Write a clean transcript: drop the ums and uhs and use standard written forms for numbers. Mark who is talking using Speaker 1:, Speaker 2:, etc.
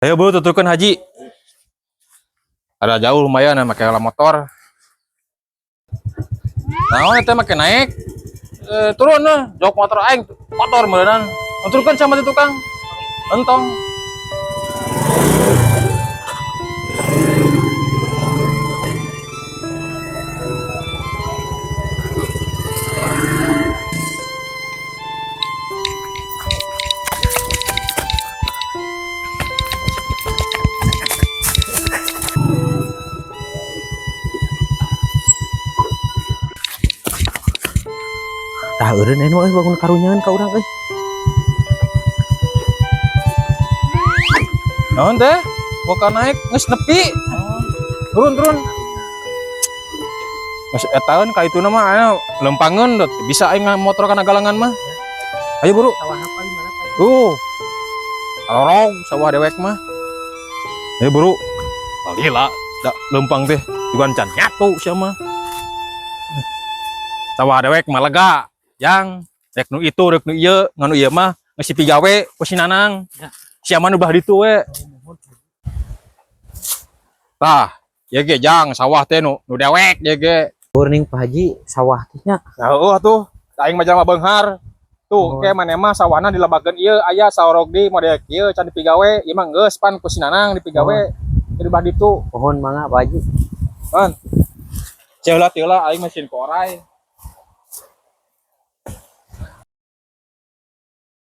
Speaker 1: Ayo bro, tuturkan Haji. Ada jauh lumayan ya, pakai motor. Nah, teh make naik. Turun nah, jok motor aing kotor meureunnan. Tuturkeun sama di tukang. Entong.
Speaker 2: Tah eureun anu euy bangun karunyangan ka urang euy.
Speaker 1: Naon teh? Boka naik geus nepi. Turun turun. Geus etaeun ka ituna mah aya lempangeun dot. Bisa aing motor kana galangan mah. Ayo buru.
Speaker 2: Sawah apa di mana Pak?
Speaker 1: Tuh. Lorong sawah dewek mah. Ayo buru. Lila, da lempang teh juga can nyatu sia mah. Sawah dewek mah lega. Yang rek nu itu rek nu ieu, nganu ieu mah geus dipigawe ku si Nanang.
Speaker 2: Ya.
Speaker 1: Sia mah nu belah ditu we. Tah, ieu ge jang sawah teh nu nu dewek ieu ge.
Speaker 2: Burning Pak Haji sawah teh nya.
Speaker 1: Nah, heueuh atuh. Aing mah jelema beunghar. Tuh,
Speaker 2: Oh.
Speaker 1: ke maneh mah sawahna dilebakeun ieu aya saorog di model kieu can dipigawe, ieu mah geus pan ku si Nanang dipigawe. Jadi bah ditu.
Speaker 2: Pohon mangga Pak Haji.
Speaker 1: Pan. Ceula teu lah aing mesin korai.